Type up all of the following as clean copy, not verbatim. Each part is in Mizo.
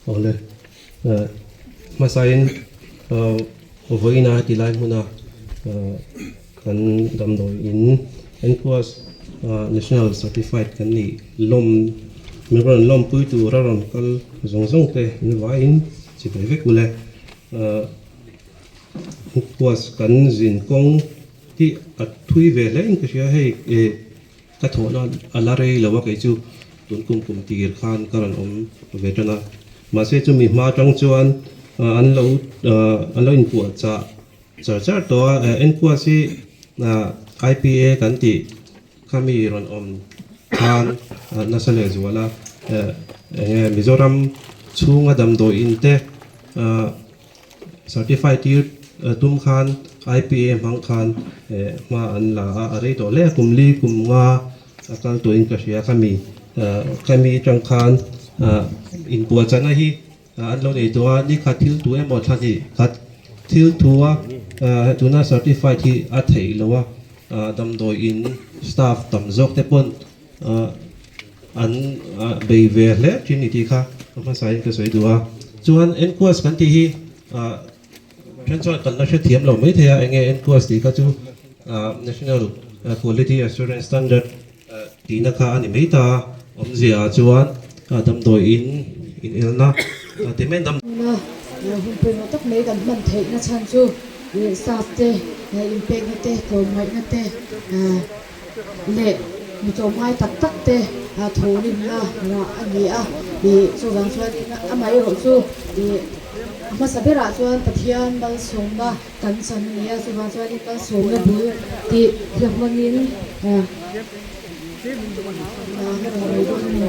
Awle, hmasain vawiina heti lai hmuna kan damdawi in NQAS National Certified kan nih lawm min rawn lawmpui tur a rawn kal zawng zawng te min vaiin chibai vek ule. NQAS kan zin kawng hi a thui ve hle in ka hria hei. Ka thawhna a la rei lo a, kei chu tun kum kum tir khan ka rawn awm ve tan a. Mahse chumi hma atang chuan an lo an lo inpuah chah char char tawh a, Enkuas hi IPA kan tih kha mi rawn awm khan nasa leh zual a, enge Mizoram chhunga damdawi in te Certify tir tum khan IPA hmang khan hma an la a, a rei tawh hle a, kum li kum nga a kal tuahin ka hria khami khami atang khan inpuahchahna hi an lo nei tawh a, ni khat thil tu emaw thla hnih khat thil thu a tuna certified hi a theih lo a, damdawi in staff tam zawk te pawn An bei ve hle thin ni tih kha ka hmasain ka sawi duh a. Chuan NQAS kan tih hi then chuan kan la hrethiam lo mai thei a, enge NQAS tih kha chu National Quality Assurance Standard tihna kha a ni mai ta a, awmzia ah chuan damdawi in inelna ti mai dam. Tuna hun pawimawh tak mai kan hman theihna chhan chu staff te inpekna te tlawmngaihna te leh mi tlawmngai tak tak te thawhrimna rah a ni a, ih chuvang chuanin amaherawh chu ih a hmasa berah chuan Pathian malsawmna kan chan a ni a, chuvang chuanin malsawmna bul tih hla hmangin hna ka rawn nei dawn a ni.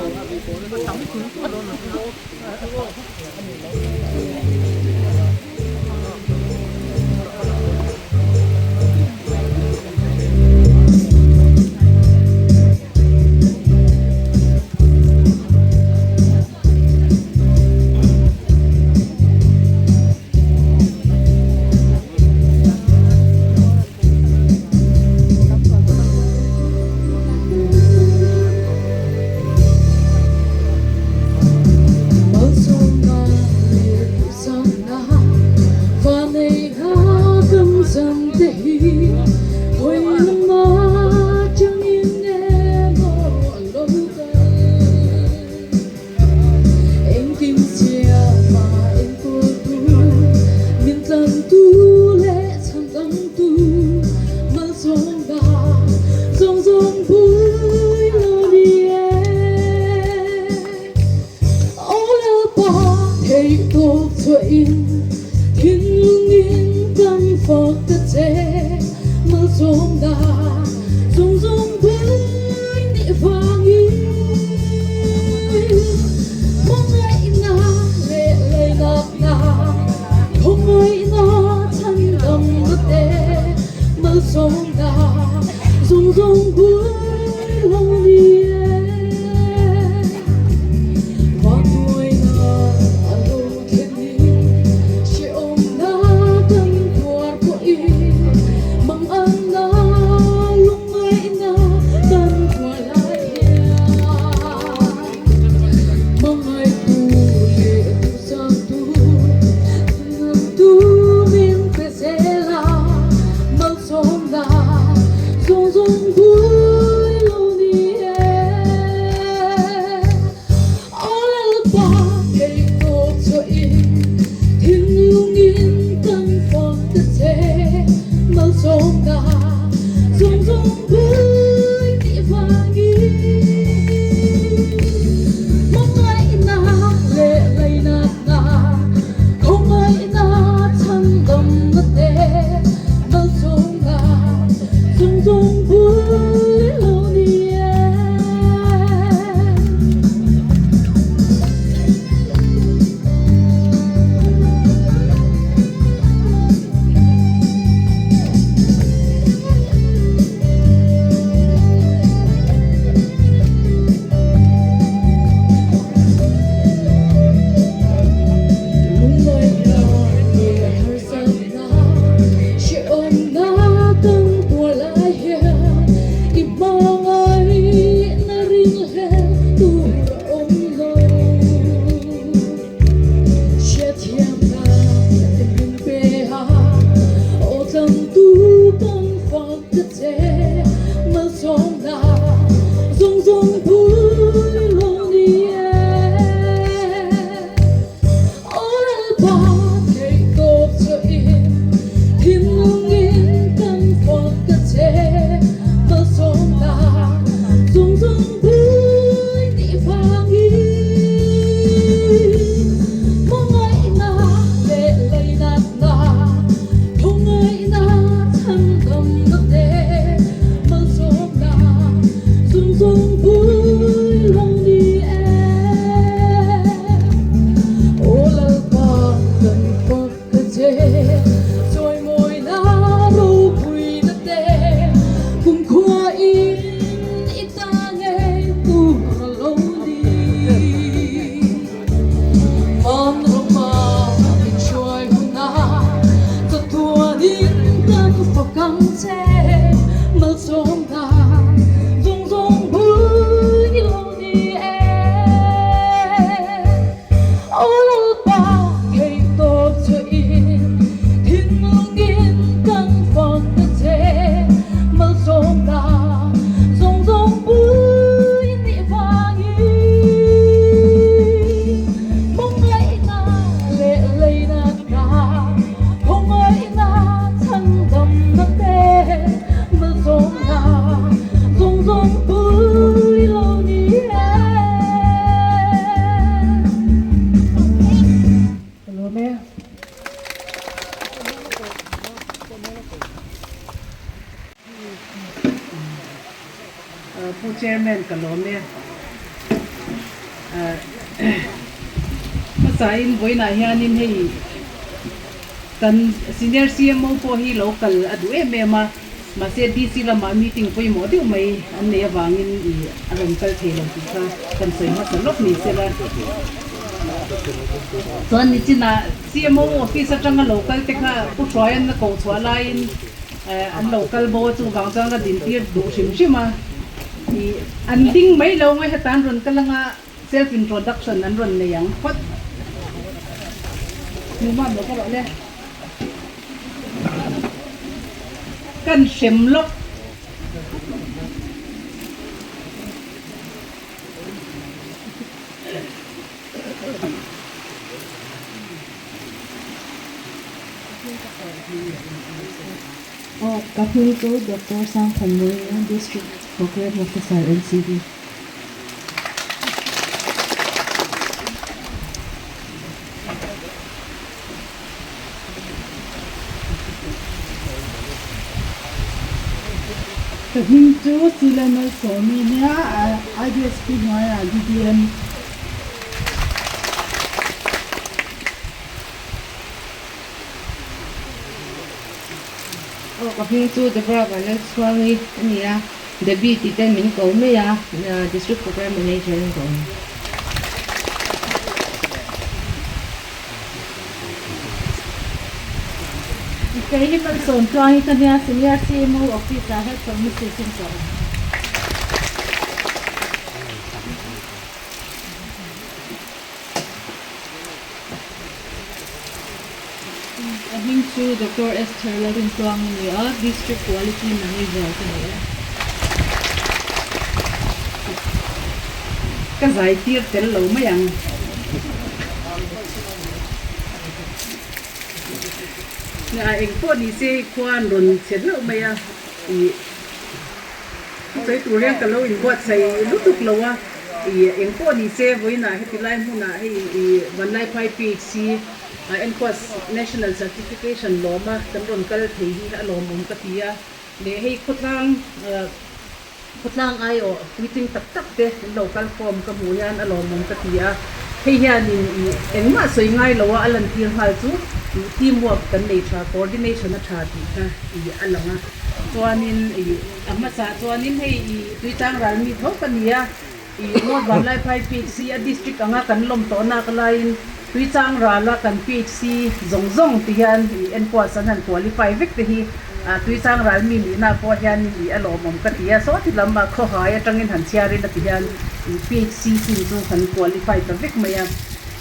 Pu Chairman ka lawm e. Hmasain vawiinah hianin hei kan Senior CMO pawh hi lo kal a duh em em a, mahse DC lamah meeting pawimawh deuh mai an neih avangin ih a rawn kal thei lo tih kha kan sawi hmasa lawk ni sela. Chuan nichinah CMO office atanga lo kal te kha Pu Hruaian a koh chhuah laiin an lo kal bo a, chuvang chuan ka dintir duh hrim hrim a. Ih an ding mai lo ngai heta an rawn kal anga self introduction an rawn nei ang phawt. Hmuhmam lo ka rawh le. Kan hrem lawk. Aw, ka hming chu Doctor Sangthanmawia, District Programme Officer, NCD. Ka hming chu Sila Malsawmi nia, IDSP hnuaiah DDM. Aw ka hming chu Deborah Vanlalchhuangi a ni a, Debbie tih ten min ko mai a, District Programme Manager in ka awm. Kei hi Malsawm Tluangi ka nia, Senior CMO Office ah Health Pharmacist in ka awm. A hming chu Doctor Esther Lalrintluang a ni a, District Quality Manager ka ni e. Ka zai tir tel lo mai ang. A eng pawh ni se hei khua an rawn che hlauh mai a, ih sawi tur hian ka lo inbuatsaih lutuk lo a, ih eng pawh ni se vawiinah heti lai hmunah hei ih Vanlaiphai PHC NQAS National Certification lawma kan rawn kal thei hi a lawmawm ka ti a, leh hei khawtlang Khawtlang aiawh puitling tak tak te an lo kal khawm ka hmuh hian a lawmawm ka ti a, hei hianin ih engmah sawi ngai lo a a lantir nghal chu ih team work kan nei tha, coordination a tha tih kha ih a lang a. Chuanin ih a hmasa chuanin hei ih Tuitang ral mi tho ka ni a, ih North Vanlaiphai PHC a district anga kan lawm tawh nak laiin Tuitang rala kan PHC zawng zawng ti hian ih enkual san han qualify vek te hi Tuichang ral mi nihna pawh hian ih a lawmawm ka ti a, sawti lam ah khawhai atangin han chhiarin a ti hian ih PHC chin chu kan qualify ta vek mai a.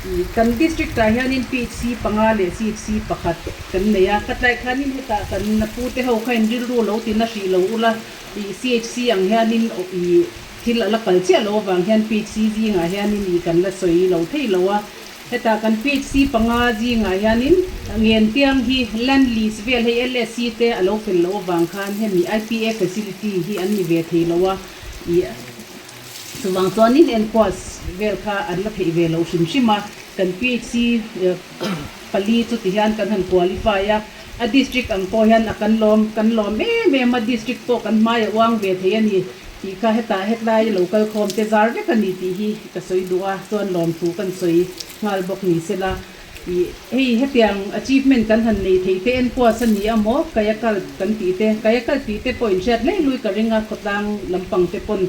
Ih kan district ah hianin PHC panga leh CHC pakhat kan nei a, ka tlai khanin hetah kan pu te ho kha in rilru lo tin a hrih lo ula, ih CHC ang hianin ih thil a la kal chiah lo avang hian PHC zingah hianin ih kan la sawi lo thei lo a. Heta kan PHC panga zingah hianin Ngentiang hi land lease vel hei LSC te a lo fel loh avang khan hemi IPA facility hi an ni ve thei lo a, ih chuvang chuanin NQAS vel kha an la theih ve loh hrim hrim a, kan PHC pali chu tihian kan han qualify a, a district ang pawh hian a kan lawm kan lawm em em a, district pawh kan hmai a uang ve thei a ni tih kha hetah hetlai lo kalkhawm te zar vek a ni tih hi Ka sawi duh a, chuan lawmthu kan sawi nghal bawk ni sela, ih hei hetiang achievement kan han nei thei te enkuas a ni a maw, kayakal kan tih te, kayakal tih te pawh inhriat hlei lui ka ring a, khawtlang lampang te pawn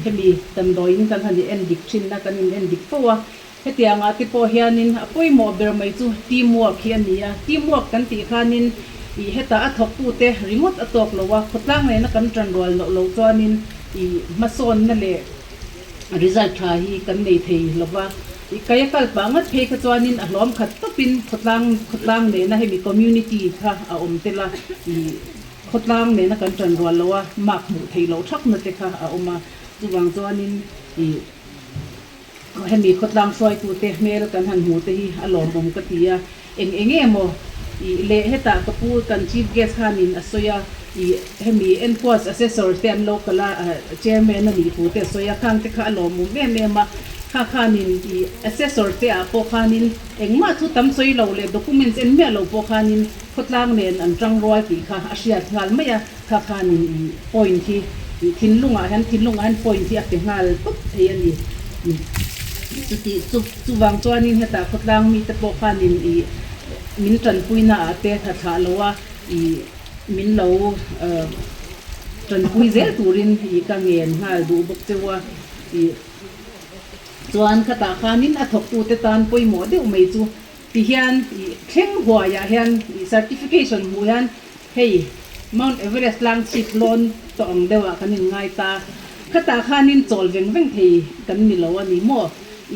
hemi damdawiin kan han en dik thin a, kan in en dik fo a, hetiangah te pawh hianin a pawimawh ber mai chu team work hi a ni a, team work kan tih khanin ih hetah a thawktute ringawt a tawk lo a, khawtlang nena kan tanrual loh loh chuanin ih hmasawnna leh. Result tha hi kan nei thei lova, i kai a kal pah ngat phei kha chuanin a hlawm khat tawpin khawtlang khawtlang nena hemi community kha a awm tel a, i khawtlang nena kan tan rual lo a, mark hmuh theih loh thakna te kha a awm a, chuvang chuanin i hemi khawtlang hruaitute hmel kan han hmuh te hi a lawmawm ka ti a. Eng eng emaw i leh hetah ka pu kan chief guest khanin a sawi a, i hemi NQAS assessor te an lo kal a, chairman a nih thu te a sawi a, khang te kha a lawmawm em em a, kha khanin i assessor te ah pawh khanin engmah thu tam sawi lo leh documents en miah lo pawh khanin khawtlang nen an tang rual tih kha a hriat nghal mai a, kha khanin i point hi I thinlungah hian thinlungah hian point hi a pe nghal tawp thei a ni. Chuti chu chuvang chuanin hetah khawtlang mite pawh khanin i min tanpuina ah te tha thlah lo a i min lo tanpui zel turin i ka ngen nghal duh bawk cheu a i chuan khatah khanin a thawktute tan pawimawh deuh mai chu ti hian i thleng huaiah hian i certification hmuh hian Hei, Mount Everest tlang chhip lawn tawh ang deuhah kan inngai ta. Khatah khanin chawl veng veng thei kan ni lo a ni maw?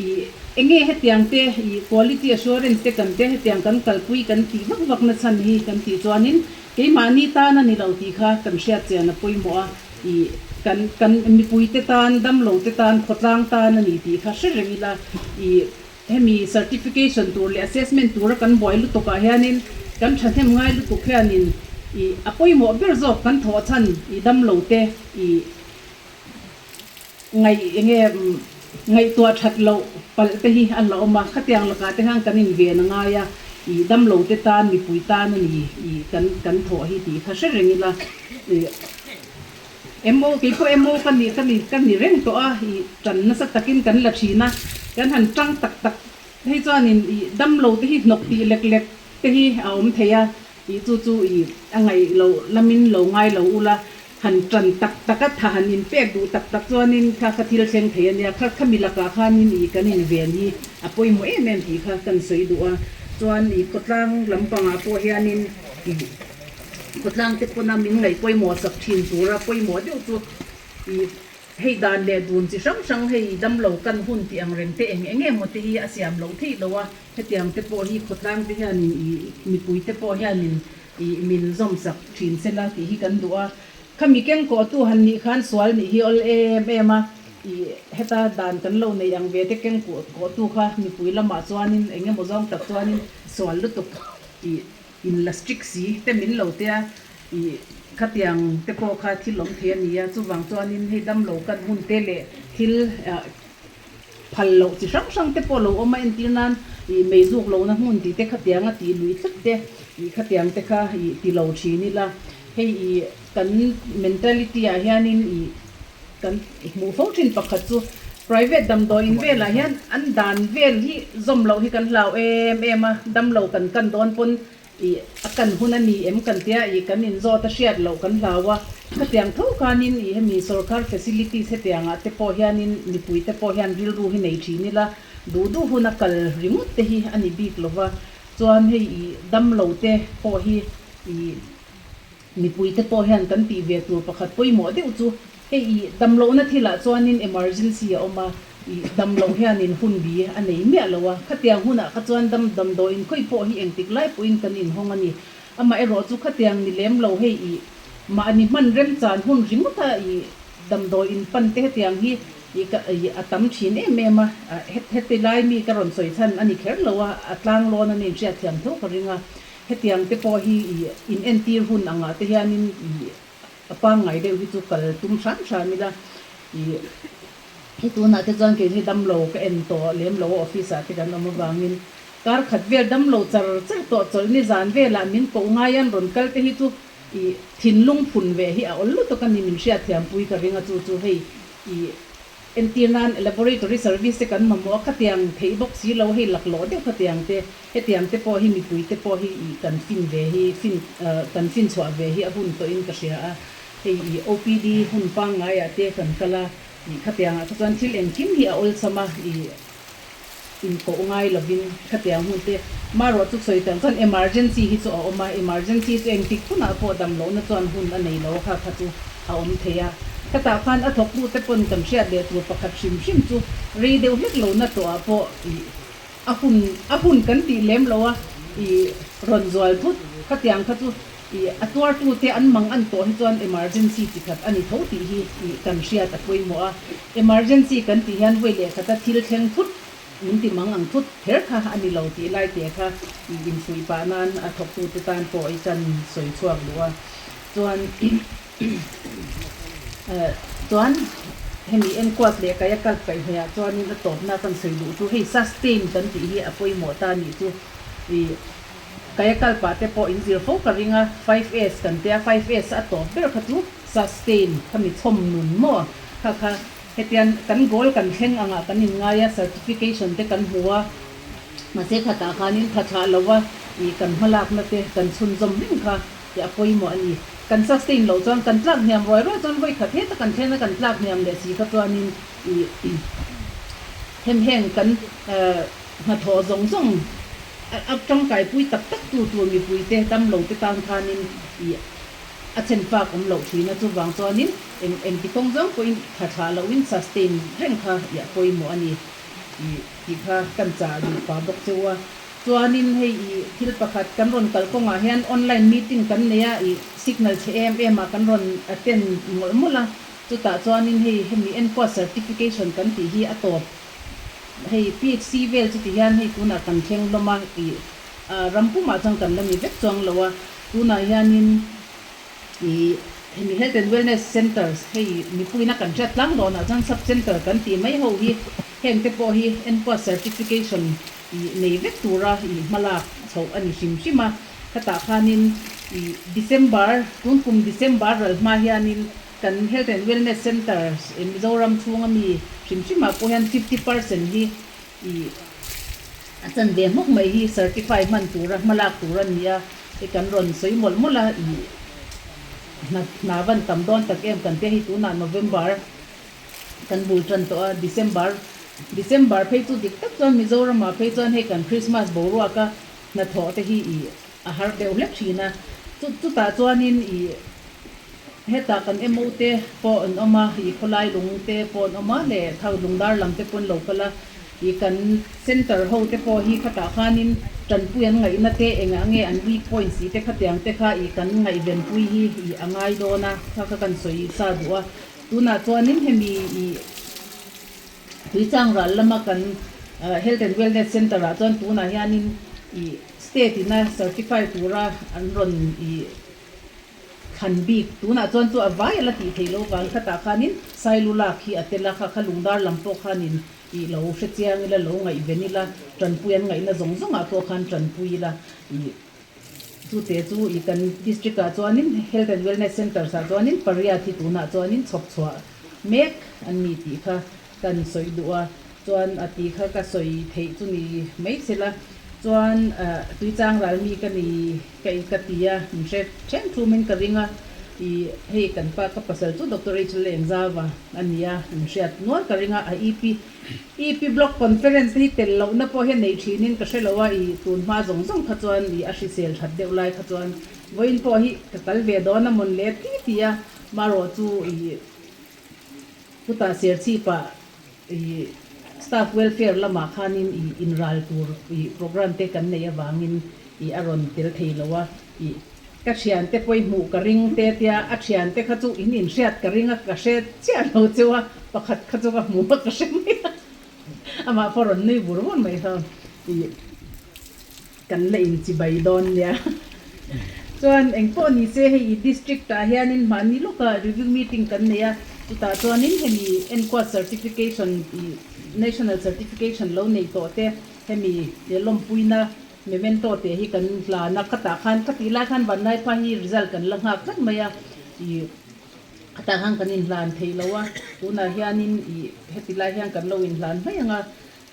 I enge hetiang te, i quality assurance te kan te hetiang kan kalpui kan tih vak vak na chhan hi kan tih chuanin keimahni tan a ni lo tih kha kan hriat chian a pawimawh a. I kan kan mipui te tan, damlo te tan, khawtlang tan a ni tih kha hre reng ila. I Hemi certification tur leh assessment tura kan buai lutukah hianin kan thahnem ngai lutuk hianin i a pawimawh ber zawk kan thawh chhan i damlo te i ngaih enge ngaihtuah that loh palh te hi a hlauhawm a, khatiang lakah te khan kan inven a ngai a, i damlo te tan mipui tan a ni i kan kan thawh hi tih kha hre reng ila i. Emaw, kei pawh emaw ka ni ka ni ka ni reng tawh a, ih tan nasa takin kan la thin a, kan han tang tak tak hei chuanin ih damlo te hi hnawk tih lek lek te hi a awm thei a, ih chu chu ih a ngaih loh lamin lo ngai lo ula, han tan tak tak a tha han inpek duh tak tak chuanin kha kha thil thleng thei a nia, kha khami lakah khanin ih kan inven hi a pawimawh em em tih kha kan sawi duh a, chuan ih khawtlang lampangah pawh hianin ih. Khawtlang te pawna min ngaih pawimawh sak thin tura pawimawh deuh chu i hei dan leh dun chi hrang hrang hei damlo kan hun tih ang reng te eng eng emaw te hi a siam loh theih lo a, hetiang te pawh hi khawtlang te hianin i mipui te pawh hianin i min zawm sak thin sela tih hi kan duh a. Khami kengkawhtu han nih khan sual nih hi awl em em a, i heta dan kan lo neih ang ve te kengkawhtu kha mipui lamah chuanin eng emaw zawng tak chuanin sual lutuk i In la strict si te min lo tia i khatiang te pawh kha thil awm thei a ni a, chuvang chuanin hei damlo kan hun te leh thil phal loh chi hrang hrang te pawh lo awm a, entir nan i meizuk lohna hmun tih te khatiang a tih lui tlat te i khatiang te kha i ti lo thin ila, hei i kan mentality ah hianin i kan hmuh fo thin pakhat chu private damdawi in velah hian an dan vel hi zawm loh hi kan hlau em em a, damlo kan kan dawn pawn ih a kan hun a ni em kan tia ih kan inzawt a hriat loh kan hlau a, khatiang tho khanin ih hemi sorkar facilities hetiangah te pawh hianin mipui te pawh hian rilru hi nei thin ila duh duh huna kal ringawt te hi a ni bik lova, chuan hei ih damlo te pawh hi ih. Mipuite pawh hian kan tih ve tur pakhat pawimawh deuh chu hei i damlohna thilah chuanin emergency a awm a, i damloh hianin hun bi a nei miah lo a, khatiang hunah kha chuan dam damdawi inkhawih pawh hi engtik lai pawhin kan inhawng a ni. Amaherawh chu khatiang ni lem lo hei i mahni hman remchan hun ringawta i damdawi inpan te hetiang hi i ka i a tam thin em em a, heti lai mi ka rawn sawi chhan a ni kher lo a, a tlanglawn a ni inhriatthiam tho ka ring a. Hetiang te pawh hi i in entir hun angah te hianin i a pangngai deuh hi chu kal tum hram hram ila i hei tunah te chuan keini damlo ka en tawh lem lo a office ah te kan awm avangin kar khat vel damlo char char tawh chawlh ni zan velah min koh ngai an rawn kal te hi chu i thinlung phun ve hi a awl lutuk a ni min hriatthiampui ka ring a chu chu hei i Entir nan laboratory service te kan mamawh a, khatiang theih bawk si lo hei laklawh deuh khatiang te, hetiang te pawh hi mipui te pawh hi ih kan fin ve hi fin kan fin chhuah ve hi a hun tawhin ka hria a, hei ih OPD hun pangngaiah te kan kal a, ih khatiangah kha chuan thil engkim hi a awlsam a, ih inkoh ngai lovin khatiang hun te marawh chu sawi tang chuan emergency hi chu a awm a, emergency chu engtik hunah pawh damlohna chuan hun a nei lo kha kha chu a awm thei a, khatah khan a thawktu te pawn kan hriat leh tur pakhat hrim hrim chu rei deuh hlek lohna tawhah pawh ih a hun a hun kan tih lem lo a ih rawn zual thut khatiang kha chu ih a tuartu te an mang an tawh hi chuan emergency chi khat a ni tho tih hi ih kan hriat a pawimawh a. Emergency kan tih hian vawi leh khata thil thleng thut min ti mang ang thut kher kha a ni lo tih lai te kha ih infuih pah nan a thawktute tan pawh i kan sawi chhuak duh a. Chuan chuan hemi enkuat leh kaia kalp kaih hmeiah chuanin a tawpna kan sawi duh chu hei sustain kan tih hi a pawimawh ta nih chu ih Kaia kalpah te pawh in zir fo ka ring a, 5S kan tia, 5S a tawp ber kha chu sustain khami chhawm nun maw kha kha hetian kan goal kan thleng angah kan inngai a certification te kan hmu a mahse khatah khanin tha thlah lova ih kan hmalakna te kan chhunzawm reng kha tih a pawimawh a ni. Kan sustain loh chuan kan tlak hniam ruai ruai chuan vawi khat heta kan thlena kan tlak hniam leh si kha chuanin ih hem heng kan hnathawh zawng zawng a tangkaipui tak tak tu tur mipuite damlo te tan khanin ih a chhen fak awm loh thin a, chuvang chuanin eng engti kawng zawng pawhin tha thlah lohin sustain reng kha ih a pawimawh a ni ih tih kha kan chah duh pah bawk cheu a. Chuanin hei ih thil pakhat kan rawn kal kawngah hian online meeting kan nei a, ih signal chhe em em ah kan rawn attend mawlh mawlh a, chutah chuanin hei hemi enkawl certification kan tih hi a tawp. Hei PHC vel chu ti hian hei tunah kan thleng hlawm a, ih ram pumah chuan kan la ni vek chuang lo a, tunah hianin ih hemi Health and Wellness Centres hei mipuina kan hriat tlang dawnah chuan sub centre kan tih mai ho hi heng te pawh hi enkawl certification ih nei vek tura ih hmalak chhoh a ni hrim hrim a, khatah khanin ih December tun kum December ral hma hianin kan Health and Wellness Centres Mizoram chhunga mi hrim hrimah pawh hian 50% hi ih a chanve hmawk mai hi certify hman tura hmalak tur a ni a, hei kan rawn sawi mawlh mawlh a ih hna hna van tam dawn tak em kan tia hi tunah November Kan bul tan tawh a, December December phei chu dik tak chuan Mizoramah phei chuan hei kan Christmas boruaka hnathawh te hi ih a har deuh hlek thin a, chu chutah chuanin ih hetah kan MO te pawh an awm a, ih khawlai lung te pawh an awm a leh thau lungdar lam te pawh an lo kal a, ih kan center ho te pawh hi khatah khanin tanpui an ngaihna te engah nge an weak points tih te khatiang te kha ih kan ngaihvenpui hi ih a ngai dawn a, kha kha kan sawi sa duh a. Tunah chuanin hemi ih Tuichang ral lama kan Health and Wellness Centre ah chuan tunah hianin ih state ina certify tura an rawn ih thlan bik tunah chuan chu a vai a la tih theih loh vang khatah khanin Sailu lak hi a tel a, kha kha lungdar lam pawh khanin ih lo hrechiang ila lo ngaihven ila tanpui an ngaihna zawng zawngah pawh khan tanpui ila ih Chute chu i kan district ah chuanin Health and Wellness Centres ah chuanin pariat hi tunah chuanin chhawp chhuah mek an ni tih kha kan sawi duh a, chuan a tih kha ka sawi theih chu ni mai sela chuan tuichang ral mi ka ni ka ka ti a, min hre then thumin ka ring a, i hei kan pa ka pasal chu Doctor H Lengzava a ni a, min hriat nual ka ring a, a EP EP Block Conference te hi tel lohna pawh hian nei thinin ka hre lo a, i tun hma zawng zawng kha chuan i a hrisel that deuh lai kha chuan vawiin pawh hi ka kal ve dawn a mawn le ti ti a, marawh chu i chutah Serchhip-ah i Staff Welfare lamah khanin i inral tur i programme te kan neih avangin i a rawn tel thei lo a, i Ka thiante pawh i hmuh ka ring te tia a thiante kha chu in inhriat ka ring a, ka hre chiah lo cheu a, pakhat kha chu ka hmu a ka hre mai a, amah pawh rawn nui vur vur mai kha i kan la inchibai dawn nia. Chuan engpawh ni se hei i district ah hianin mahni lawka review meeting kan nei a, chutah chuanin hemi enkuat certification i national certification lo nei tawh te hemi lawmpuina Memento tih hi kan hlan a, khatah khan ka tih lai khan Vanlaipa hi result kan la nghak tlat mai a, ih khatah khan kan inhlan thei lo a, tunah hianin ih heti lai hian kan lo inhlan mai ang a,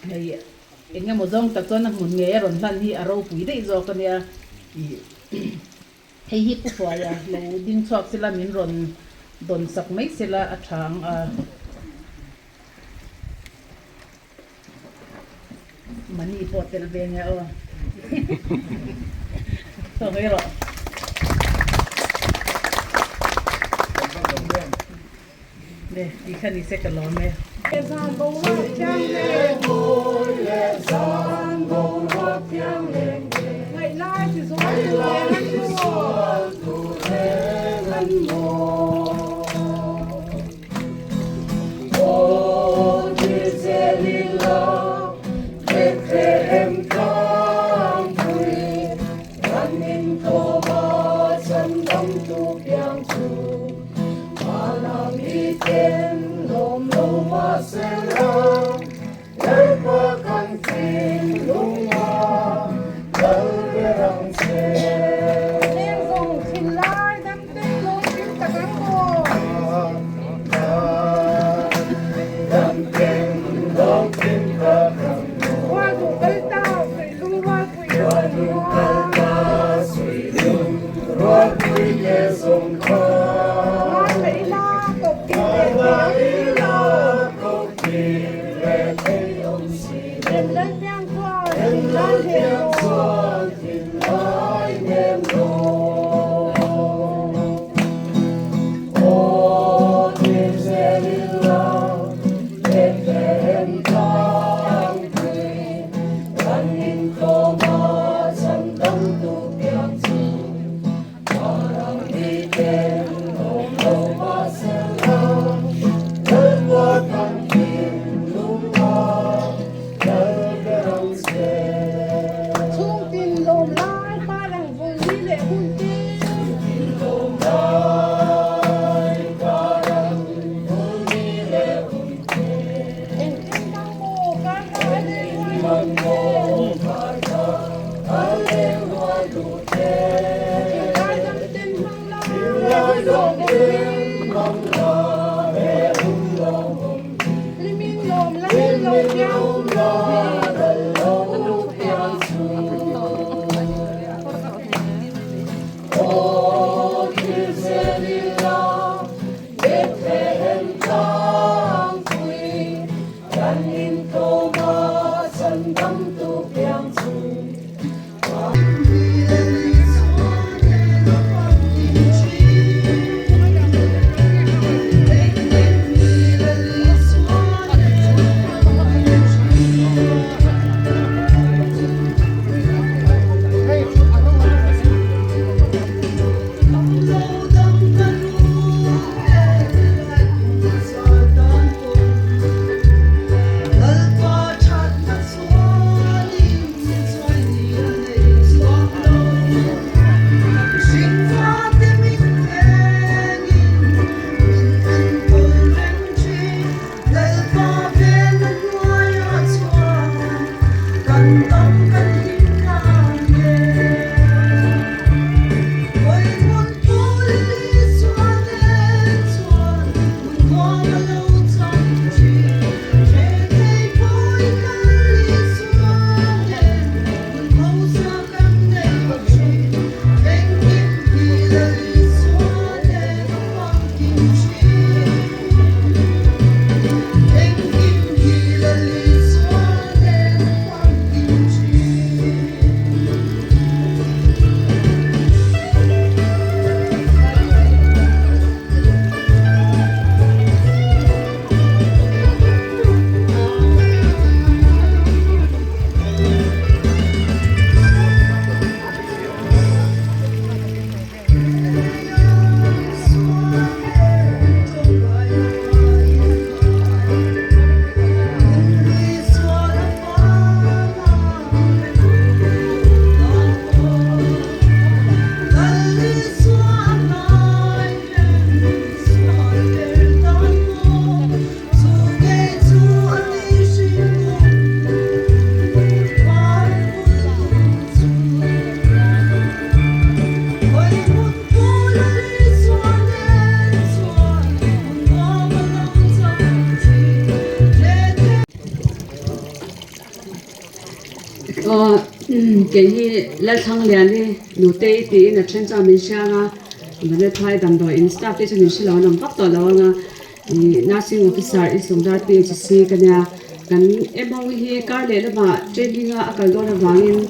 hei eng emaw zawng tak chuan a hmun ngei a rawn hlan hi a ropui daih zawk a nia, ih hei hi Pu Hruaia lo ding chhuak sela min rawn dawn sak mai sela a tha ang a. Money pawh tel ve nge aw. Tawk mai rawh. Le, ti kha ni se ka lawm e. Zan boruak thiang leng mawi le zan boruak thiang leng ve ngaih lai ti zual tur reng an maw. Kei hi Lalthlangliani Nutei tiin a then chuan min hriang a, Vanlalphai damdawiin staff te chu min hre lo an awm vak tawh lo ang a, ih nursing officer Insungdar PHC ka nia, kan MO hi kar leh lamah training a a kal dawn avangin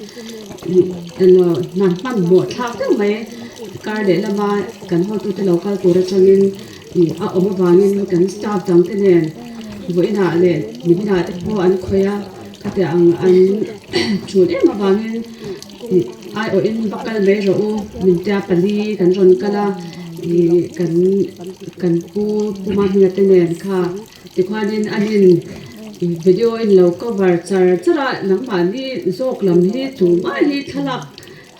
ih elo hna hmanhmawh thlak deuh mai kar leh lama kan hotute lo kal tur atangin ih a awm avangin kan staff dang te nen vawiinah leh niminah te pawh an khawih a khatiang ang an thul em avangin ih aiawhin va kal mai rawh u min tia pali kan rawn kal a ih kan kan pu pu Mahminga te nen kha tikhuanin an in video in lo cover char char a nangmahni zawk lam hi tumah hi thlalak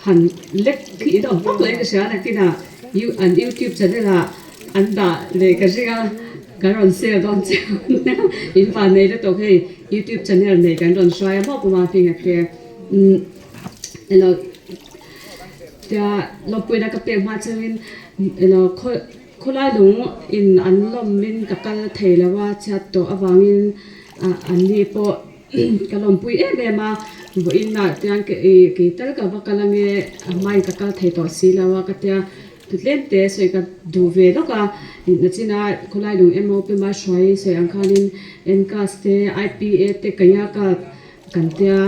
han lek khi in awm vak leh ka hria nakinah an youtube channel ah an dah leh ka ring a kan rawn share dawn chiang nia in van nei lutuk hei youtube channel nei kan rawn hruai a maw puma hming a te umm elo tia lawmpuina ka pek hma changin elo khaw. Khawlai lung in an lawm in ka kal thei lo a, chhiat tawh avangin an ni pawh ka lawmpui em em a, vawiin ah tiang kei tal ka va kal ange a hmain ka kal thei tawh si lo a ka tia tlem te sawi ka duh ve lawk a, nachina khawlai lung emaw pema hruai sawi ang khanin Ncas te IPA te Kayaka Kan tia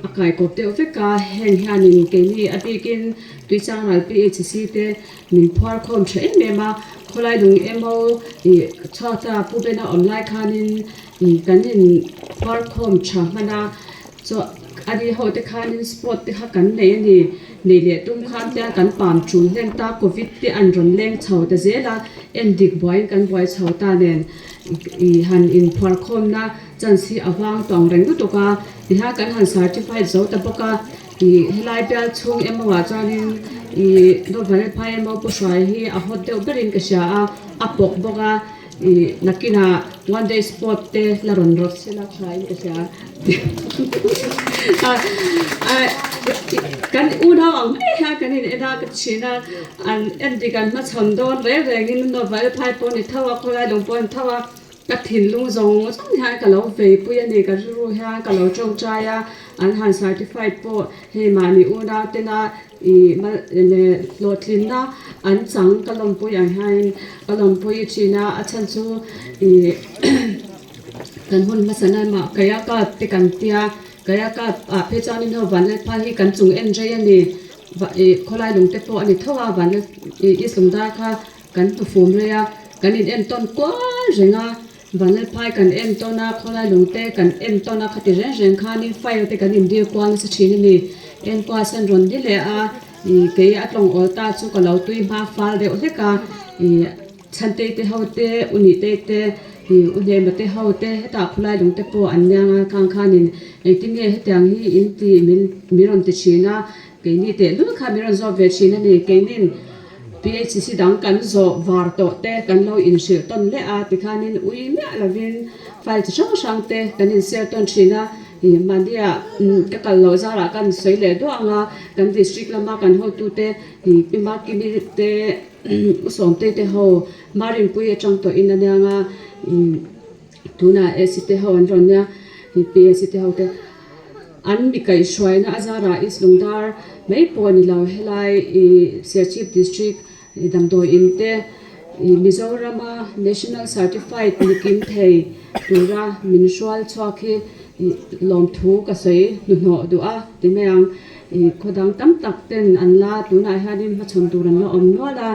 a kai kawp deuh vek a, heng hianin keini a bikin Tuichangral PHC te min phuar khawm tha em em a, khawlai lung emaw ih chhuata Pu Bena awm lai khanin ih kan in phuar khawm tha hman a, chuan a ni ho te khanin sport te kha kan nei a ni, nei leh tum khan tia kan pam tul hlen ta covid te an rawn leng chho ta zel a, en dik buaiin kan buai chho ta nen ih han inphuar khawmna. Chance hi a vang tawng reng lutuk a, tihian kan han certified zo ta bawk a, ih helai bial chhung emaw ah chuanin ih Dawt phai emaw Pu Hruai hi a hot deuh berin ka hria a, a pawk bawk a, ih nakinah one day sport te la rawn rawt se la tha in ka hria kan unau ang mai hian kan in en a ka chhin a, an en dik an hmachhawn dawn reng rengin Dawt phai pawh a ni tho a, khawlai lung pawh a ni tho a. Ka thinlung zawng zawng hian ka lo veipui a ni, ka rilru hian ka lo tawngtai a, an han certified pawh hei mahni unau tena ih mal leh hlawhtlinna an chang ka lawmpui ang hian ka lawmpui thin a, a chhan chu ih kan hun hmasa lamah kayaka te kan tia, kayaka ah phei chuanin ho vanlalphai hi kan chung en rei a ni, ih khawlai lung te pawh a ni tho a vanlal ih Islungdar kha. Kan hnufum rei a, kan in entawn kual reng a, Vanlalphai kan entawn a, khawlai lungte kan entawn a, khati reng reng khanin file te kan indir kual nasa thin a ni. Enkual sen rawn ni leh a, ih kei a tlawng awl ta chu ka lo tui hma fal deuh hlek a, ih Chhantei te ho te, U Nitei te, ih U Hnema te ho te hetah khawlai lungte pawh an niang a, khang khanin engtin nge hetiang hi in ti min min rawn ti thin a, keini tehlul kha min rawn zawt ve thin a ni, keinin. PHC dang kan zawh var tawh te kan lo inhrilh tawn leh a, tikhanin ui miah lovin file chi hrang hrang te kan inshare tawn thin a, ih mahnia ka kal loh zarah kan sawi leh duah ang a, kan district lama kan hotute ih Pi Makimi te U Sawmtei te ho Marinpui atang tawhin a niang a, ih tunah AC te ho an rawn nia, PAC te ho te. An mi kaihhruaina a zarah East Lungdar mai pawh a ni lo, helai ih Serchhip District damdawi in te ih Mizorama National Certified ni kim thei tura min hrual chhuak hi ih lawmthu ka sawi hnuhnawh duh a ti mai ang. Ih khaw dang tam tak ten an la tunah hianin hmachhawn tur an la awm nual a,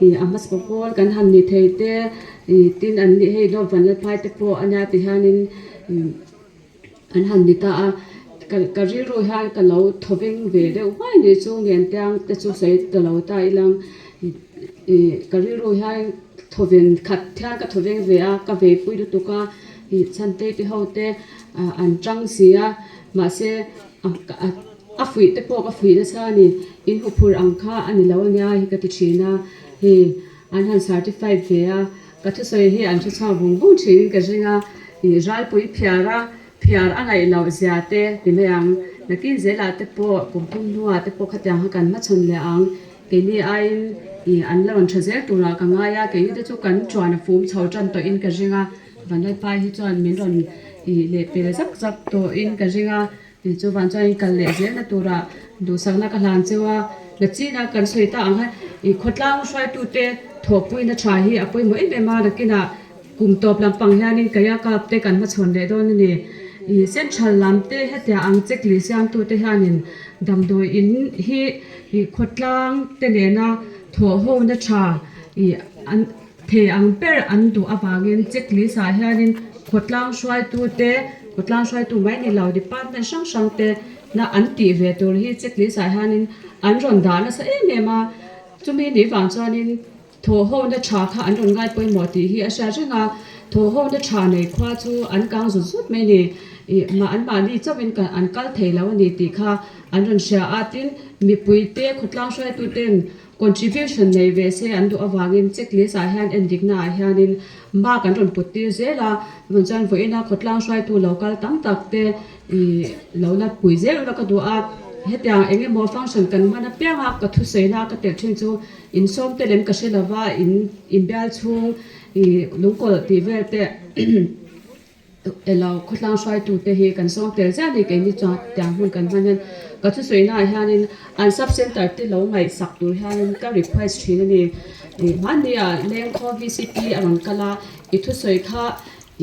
ih a hmasa pawl kan han ni thei te ih tin an nih hei Lawm Vanlalphai te pawh a nia ti hianin ih. An han ni ta a, ka ka rilru hian ka lo thawveng ve deuh huai ni chu Ngentiang te chu sawi ta lo ta ilang ih ka rilru hian thawven khat hian ka thawveng ve a, ka veipui lutuk a, ih chhantei te ho te an tang si a, mahse a a fuih te pawh ka fuih nasa a ni, in huphurh ang kha a ni lo ania hi ka ti thin a, hei an han certified ve a. Ka thusawi hi an hre chhuak vung vung thinin ka ring a, ih ralpui phiar a, phiar a ngaih loh zia te ti mai ang. Nakin zelah te pawh kum thum hnuah te pawh khatiang kha kan hmachhawn leh ang. Keini aiin ih an la rawn tha zel turah ka ngai a, keini te chu kan chuan a fum chho tan tawhin ka ring a, Vanlalpai hi chuan min rawn ih leh pel zak zak tawhin ka ring a. Chuvan chuan kal leh zelna turah duhsakna ka hlan cheu a, nachina kan sawi ta ang khan ih khawtlang hruaitute thawhpuina tha hi a pawimawh em em a, nakinah kum tawp lampang hianin Kaya Cup te kan hmachhawn leh dawn a ni. Ih central lam te hetia ang chekli siamtute hianin damdawi in hi ih khawtlang te nena thawhhona tha ih an Thei ang ber an duh avangin checklist ah hianin khawtlang hruaitute, khawtlang hruaitu mai ni lo department hrang hrang te na an tih ve tur hi checklist ah hianin an rawn dah nasa em em a, chumi nih vang chuanin thawhhona tha kha an rawn ngai pawimawh tih hi a hriat reng a, thawhhona tha nei khua chu an kang zut zut mai ni, ih mah an mahni chauhin an kal thei lo a ni tih kha an rawn hria a, tin mipuite khawtlang hruaituten Contribution nei ve se an duh avangin checklist ah hian endikna ah hianin mark an rawn put tir zel a, rawn chuan vawiina khawtlang hruaitu lo kal tam tak te ih lo la pui zel ula ka duh a. Hetiang eng emaw function kan hman apianga ka thusawi na ka telh thin chu insawm te lem ka hre lova in inbial chhung ih lungkawlh tih vel te elo khawtlang hruaitu te hi kan sawm tel ziah a ni keini chuan tiang hmun kan hman hian ka thusawi naah hianin an sub center te lo ngaihsak tur hianin ka request thin a ni ih hmanni ah lengkhaw vcp a rawn kal a i thusawi kha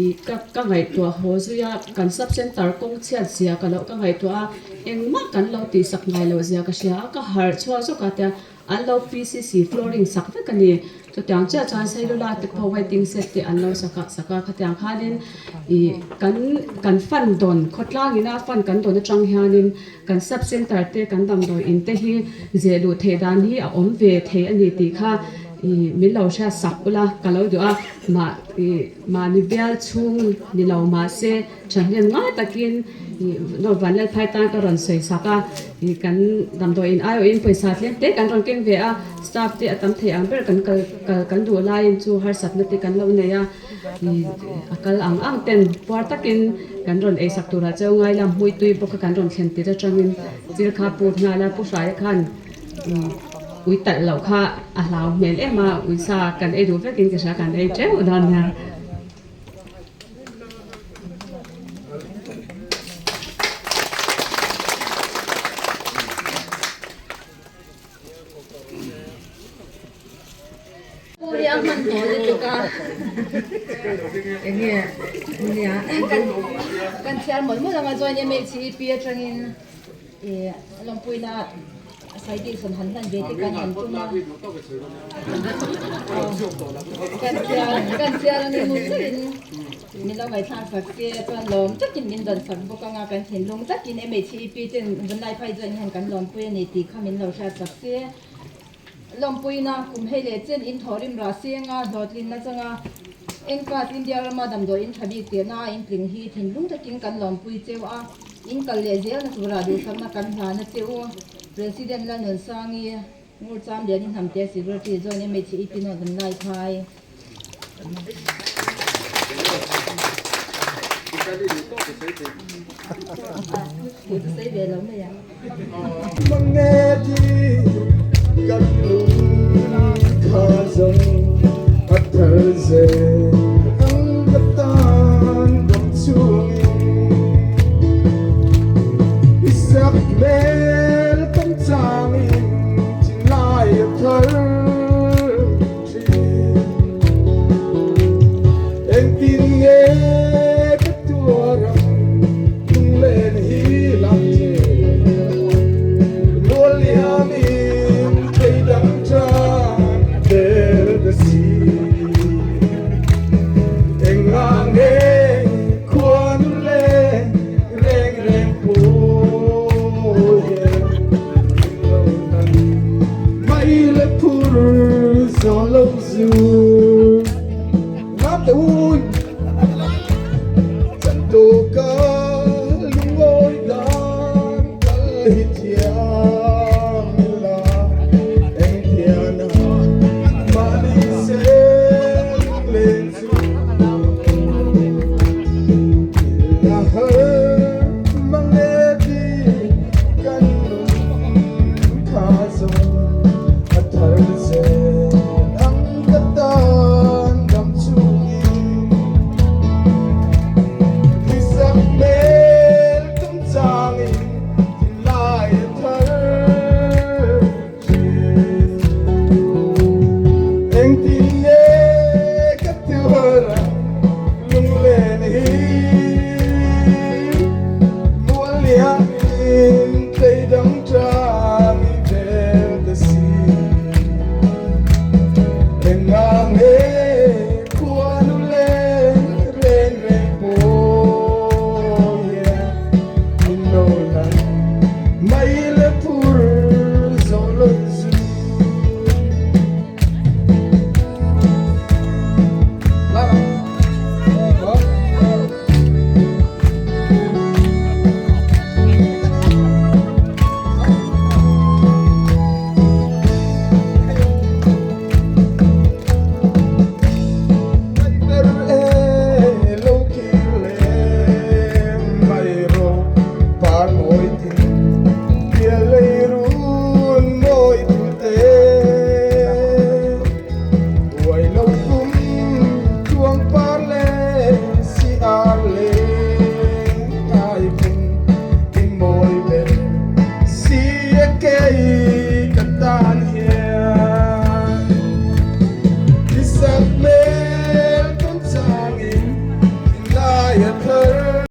ih ka ka ngaihtuah haw zui a kan sub center kawng chhiat zia ka loh ka ngaihtuah a engmah kan lo tihsak ngai loh zia ka hria a ka harh chhuak zawk a tia An lo PCC flooring sak vek a ni. Chutiang chiah chuan cellular te pawh waiting set te an lo sak a sak a. Khatiang khanin ih kan kan fund dawn khawtlangin a fund kan dawn atang hianin kan sub center te kan damdawi in te hi zeh luh theih dan hi a awm ve thei a ni tih kha ih min lo hriat sak ula ka lo duh a. Mah ih mahni bial chhung ni lo mahse Thahnem ngai takin Vanlalphai tan ka rawn sawi sak a, kan damdawiin aiawhin pawisa tlem te kan rawn keng ve a, staff te a tam thei ang ber kan kal kal kan duh laiin chu harsatna te kan lo nei a, a kal ang ang ten puar takin kan rawn ei sak turah cheu ngai la, hmuitui bawk a kan rawn thlen tir atangin chil kha put nghal a, Pu Hraia khan ui talh loh kha a hlau hmel em a, uisa kan ei duh vekin ka hria kan ei teuh dawn nia. Kan thiar mawlh mawlh anga chuan MHEP atangin Ih lawmpuina citation han hlan ve te kan han tum a. Kan thiar kan thiar a ni ngun takin min lo ngaihthlak sak se chuan lawm takin min dawn sak bawk anga kan thinlung takin MHEP ten Vanlai phai chuan hian kan lawmpui a ni tih kha min lo hriat sak se. Lawmpuina kum hei leh chen in thawhrim rah senga hlawhtlin nachanga Enkas India rama damdawi in tha bik tehna a intling hi thinlung takin kan lawmpui cheu a, in kal leh zelna turah duhsakna kan hlana che u. President Lalnunsangi Ngurcham Liani Hnamte Secretary John MHEP Note an lai phai.